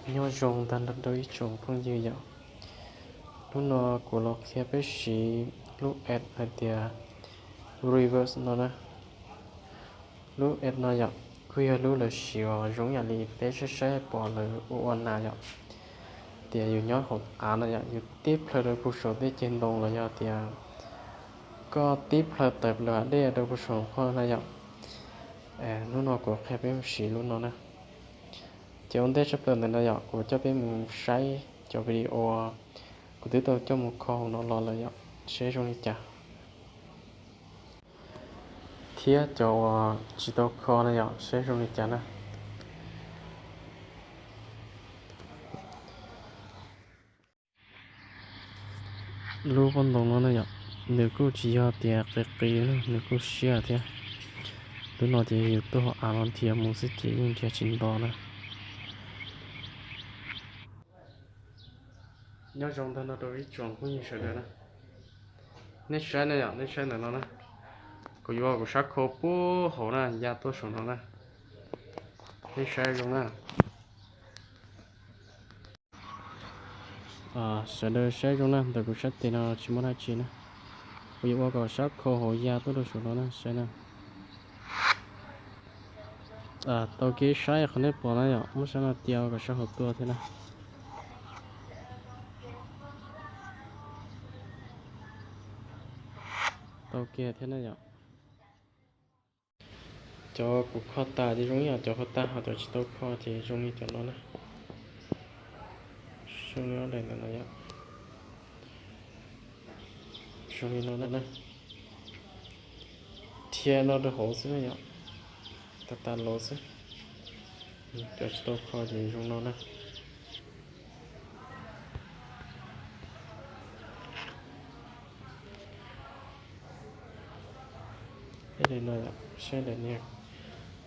Nyob zoo ntag rau ib tsoom phooj ywg yom. Hnub no kuv los qhia peb siv lub app hais tias Reverse no na. Lub app no yom, kuj yog lub lawv siv uas zoo yam li peb saib saib pom lawv ua ua nas yom. Tias yus nyob hauv av no yom, yus tib plhaw rau puag saum tej ceg ntoo los yog tias koj tib plhaw tawm plaws hav dej rau puag saum qhov na yom. Hnub no kuv qhia peb mus siv lub no na. Ces ua ntej tshaj plaws ntawm no yom, kuv coj peb mus saib cov video kuv twb tau coj mus kho hauv no los lawm yom, seb zoo li cas. Thiab cov uas tsis tau kho na yom, seb zoo li cas na. Lub pob ntoo no na yom, nws kuj tsis yog tias qis qis na, nws kuj siab thiab. Lub no ces yus tuaj hauv av no nrhiav mus xwb ces yeej nrhiav tsis nto na. Nyob zoo ntag no rau ib tsoom phooj ywg sawv daws na. Nej saib na yom, nej saib ntawm no na. Kuv yuav kuv sab khau puag hauv na ya tuaj saum no na. Nej saib zoo na. Sawv daws saib zoo na, ntawm kuv sab tes no tsis muaj dab tsi na. Kuv yuav ua kom sab khau hauv ya tuaj rau saum no na, saib na. Tau kev saib qhov nej pom na yom, muab sab no tia kom sab hauv tuaj thiab na. Tau kiag thiab na yom. Cov kuv kho tas ces zoo ib yam cov hauv tas, ho cov tsis tau kho ces zoo li cov no na. Zoo li ob daim ntawm no yom. Zoo li no na. Dhia no rau hauv xwb na yom. Tas tas los xwb. Cov tsis tau kho ces zoo no na. Ib daim no yom, saib daim niag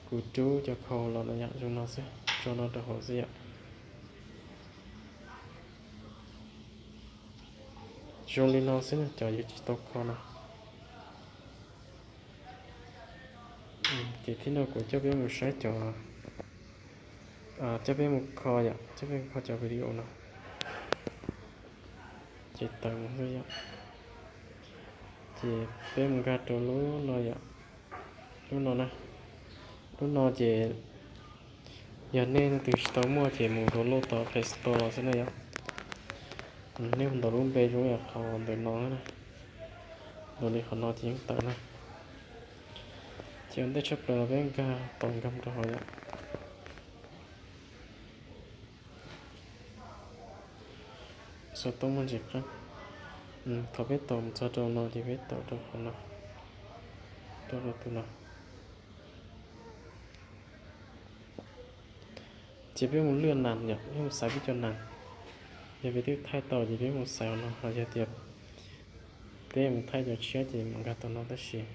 kuv rub cov khau los no yom, zoo no xwb, tso no rau hauv xwb yom. Zoo li no xwb na, cov yus tsis tau kho no. Ces thib no kuv coj peb mus saib cov, coj peb mus kho yom, coj peb mus kho cov video no. Ces tawm mus xwb yom. Ces peb mus nkag rau lub no yom, lub no na. Lub no ces yog nej leej twg tsis tau muaj ces mus download tau Play Store los xwb na yom. Nej mus ntaus lub npe zoo yam qhov ntawm no na, ntaus li qhov no ces yeej tawm na. Ces ua ntej tshaj plaws los peb nkag tau nkag rau hauv yom. Xov tooj muaj ntsis qab. Thaum peb tau mus txog rau no ces peb tau rau qhov no, rau rau tus no. Ces peb mus lwaj nas yom, peb mus xaiv peb cov nas. Yog peb twb thaij tau ces peb mus xaiv hauv no, ho yog tias peb mus thaij cov tshiab ces mus nkag tau no tab sis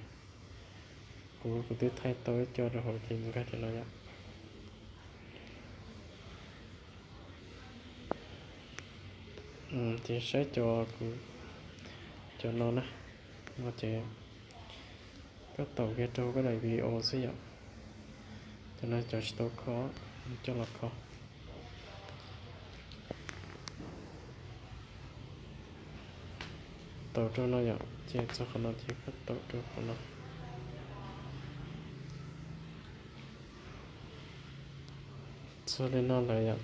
kuv, kuv twb thaij tau ib co rau hauv ces mus nkag cov no yom. Ces saib cov, cov no na, no ces koj taus kiag rau koj daim video xwb yom. Cov no cov tsis tau kho, coj los kho. Taus rau no yom, ces txog qhov no ces koj taus rau qhov no. Txog li no lawm yom.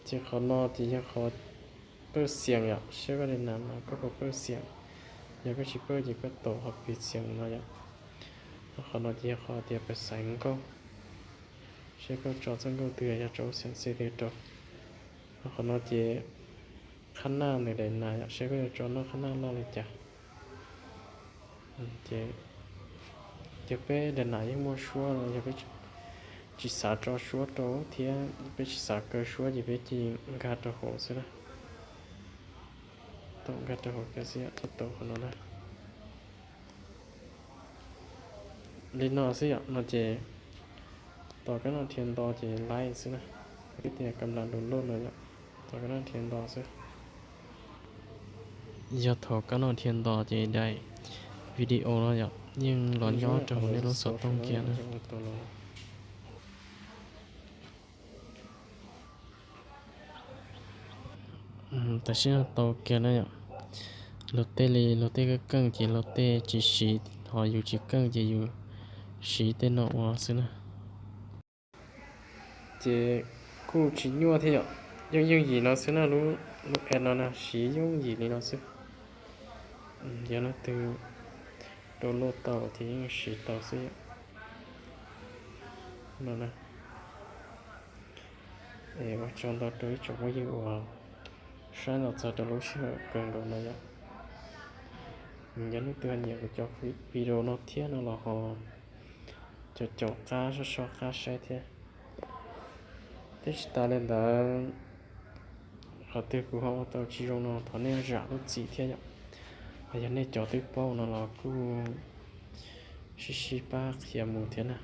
Ces qhov no ces yog qhov pawj xiam yom, saib koj li nas no koj puas pawj xiam. Yog koj tsis pawj ces koj taus qhov pis xiam no yom. Qhov no ces yog qhov tias pawj xaiv nkauj, saib koj tso txoj nkauj twg, yog tso xiam xis twg rau. Qhov no ces qhab naj ntawm daim nas yom, saib koj yuav tso noj qhab naj loj li cas. Ces, ces peb daim nas yeej muaj suab, yog peb tsis xav tso suab rau thiab peb tsis xav kaw suab ces peb cia nkag rau hauv xwb na. Tau nkag rau hauv kiag xwb yom, ces tau qhov no na. Li no xwb yom, no ces tos kab noj dhia nto ces laib xwb na. Peb tias kam las lus loj no yom, tos kab noj dhia nto xwb. Yog thaum kab noj dhia nto ces daim video no yom yeej los nyob rau hauv nej lub xov tooj kiag na. Tam sim no tau kiag na yom. Luag tej li luag tej keej keej ces luag tej tsis siv, ho yus tsis keej ces yus siv tej no ua xwb na. Ces kuj tsis nyuaj thiab yom, yeej yooj yim no xwb na, lub app no na siv yooj yim li no xwb. Yog leej twg download tau ces yeej siv tau xwb yom. No na, es ua tsaug ntau rau ib tsoom phooj ywg uas saib los txog rau lub sij hawm kawg nkaus no yom. Yog leej twg nyiam kuv cov video no thiab no los ho caum caum qab soj soj qab saib thiab. Thiab tsis tas li ntawd, qhov twg kuv ho ua tau tsis zoo no thov nej zam lub txim thiab yom. Ho yog nej cov twb paub no los kuj sib sib pab qhia mus thiab na.